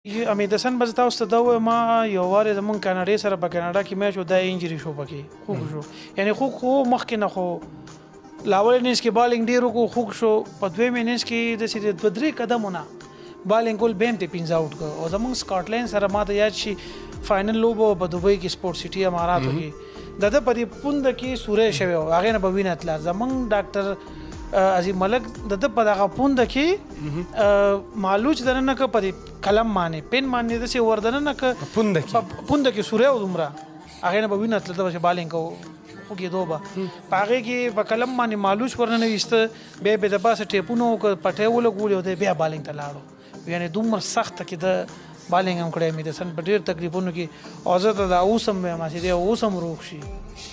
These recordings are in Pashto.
امید حسن بس تاسو ته دا ووایم، ما یو وار زمونږ کاناډې سره په کاناډا کې میچ و، دا انجري شو پکې، خوږ شو، یعنی خوږ خو مخکې نه، خو لاول اننګز کې بالینګ ډیر وکړو، خوږ شو. په دویم اننګز کې داسې د دوه درې قدمونه بالینګ کول، بیا هم ترې پنځه اوټ کړ. او زمونږ سکاټلند سره ما ته یاد شي فاینل لوبه په دوبۍ کې سپورټ سیټي اماراتو کې، د ده په دې پونده کې سوری شوی و، هغې نه به وینه تله. زمونږ ډاکټر عظیم ملک د ده په دغه پونده کې مالوچ دننه که په دې قلم باندې پین باندې داسې ور دننه که پونده کې، پونده کې سوری و دومره، هغې نه به وینه تله، ده به چې بالینګ کوو خوږېدو به په هغې کې په قلم باندې مالوچ ورننه ویسته، بیا یې د پاسه ټیپونه وکړ، پټی ولګولې او دی بیا بالینګ ته لاړو. یعنې دومره سخته کې ده بالینګ هم کړی امید حسن په ډېر تکلیفونو کې. او زه ته دا اوس هم وایم چې دی اوس هم روغ شي،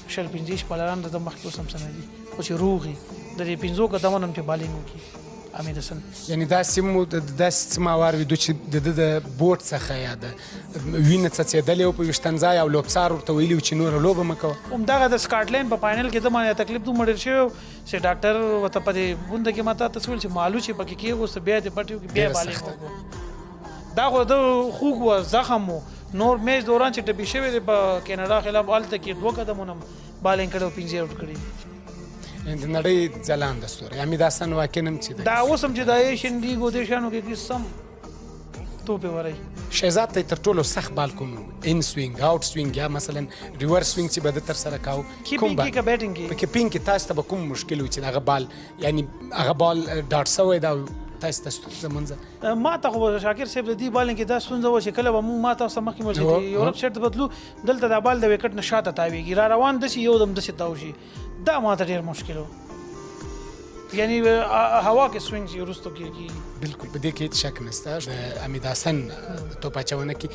20 25 بالران د ده مخکې اوس هم څه نه دي، خو چې روغ وي د دې پنځو قدمونو هم چې بالینګ وکړي امید حسن. یعنی داسې مو داسې څه ما واورېدو چې د ده د بوټ څخه یا د وینه څڅېدلې وه په ویښتنځای او لوبڅار ورته ویلي و چې نوره لوبه مه کوه. همدغه د سکاټلند په فاینل کې ده باندې تکلیف دومره ډېر شوی و چې ډاکټر ورته په دې بونده کې ما تا ته څه ویل چې مالوچ یې پکې کېغوسته، بیا دې پټې وکړي، بیا بالینګ وکړو. دا خو د خوږ و زخم و. نور میچ دوران چې ټپي شوی دی په کینیډا خلاف، هلته کې دوه قدمونه بالینګ کړی او پنځه اوټ کړي. د نړۍ ځلانده ستوری حمید حسن واقعا هم چې دا اوس هم چې د ایشین لیګ او دې شیانو کې سم توپې ورئ. شهزاد ته تر ټولو سخت بال کوم و؟ ان سوینګ، اوټ سوینګ یا مثلا ریورس سوینګ چې به ده ترسره کاوه؟ کوم بال کې بیټینګ کې؟ په کیپینګ کې تاسو ته به کوم مشکل و چې هغه بال، یعنی هغه بال ډاټ شوی دا تاسو ته ستونزه منځه؟ ما ته خو شاکر صاحب د دې بالینګ کې دا ستونزه وه چې کله به موږ ما تاسو ته مخکې مو چې یورپ سیټ ته به تلو، دلته دا بال د ویکټ نه شاته تاویږي، را روان داسې یو دم داسې تاو شي، دا ما ته ډېر مشکل و. یعنی هوا کې سوینګ چې وروسته کېږي. بالکل، په دې کې هېڅ شک نشته د حمید حسن توپ اچونه کې.